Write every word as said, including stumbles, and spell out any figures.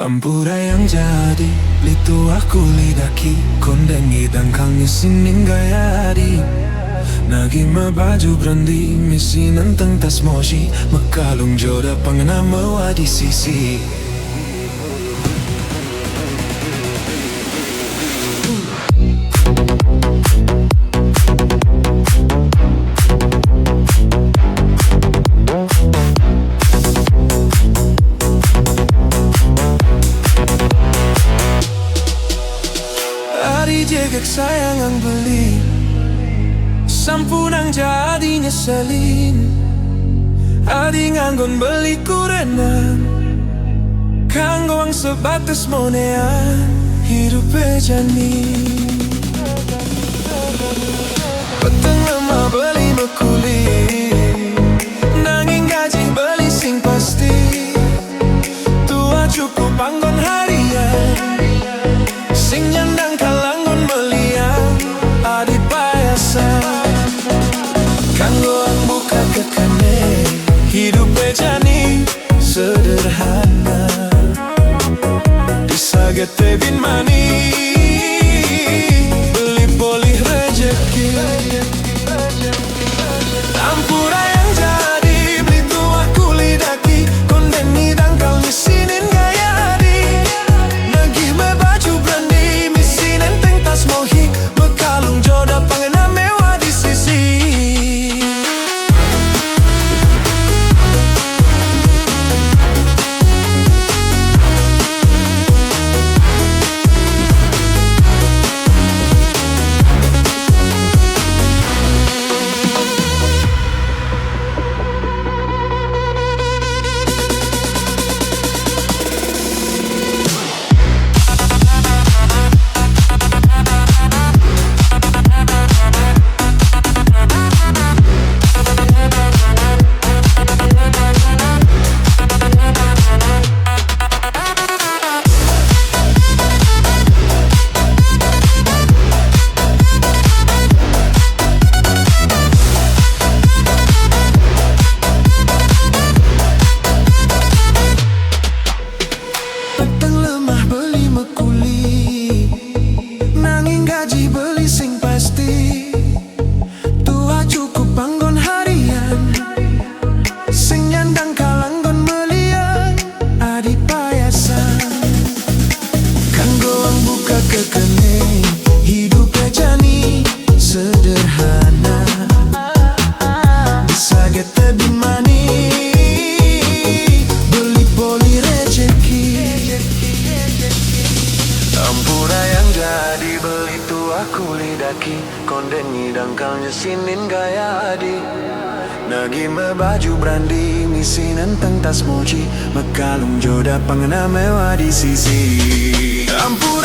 Ampura yang jadi, beli tuah kuli daki, kondeni dangkal ngisinin gaya adi. Nagi me baju brandi, misinen teng tas moji, mekalung joda pangena mewa di sisi. Adi jegek sayang ang beli, sampunang jadi nyeselin. Adi nganggon beli kurenan, kanggo ang sebatas monean hidup e jani. Peteng lemah beli mekuli, nanging gaji beli sing pasti. Tua cukup anggon harian, sing nyandang kalanggon melian, adi payasan. Kanggo ang buka kekene, hidup e jani sederhana. Disaget tebin mani, beli polih rejeki. Ampura yang jadi, beli tuah kuli daki, kondeni dangkal ngisinin gaya adi. Nagih me baju brandi, misinen teng tas moji, mekalung joda pangena mewa di sisi. Peteng lemah beli mekuli, nanging gaji beli sing pasti. Tua cukup anggon harian, sing nyandang kalanggon melian, adi payasan. Kanggo ang buka kekene, hidup e jani sederhana. Disaget tebin mani, beli polih rejeki. Ampura yang jadi, beli tuah kuli daki, kondeni dangkal ngisinin gaya adi. Nagih me baju brandi, misinen teng tas moji, mekalung joda pangena mewa di sisi. Ampura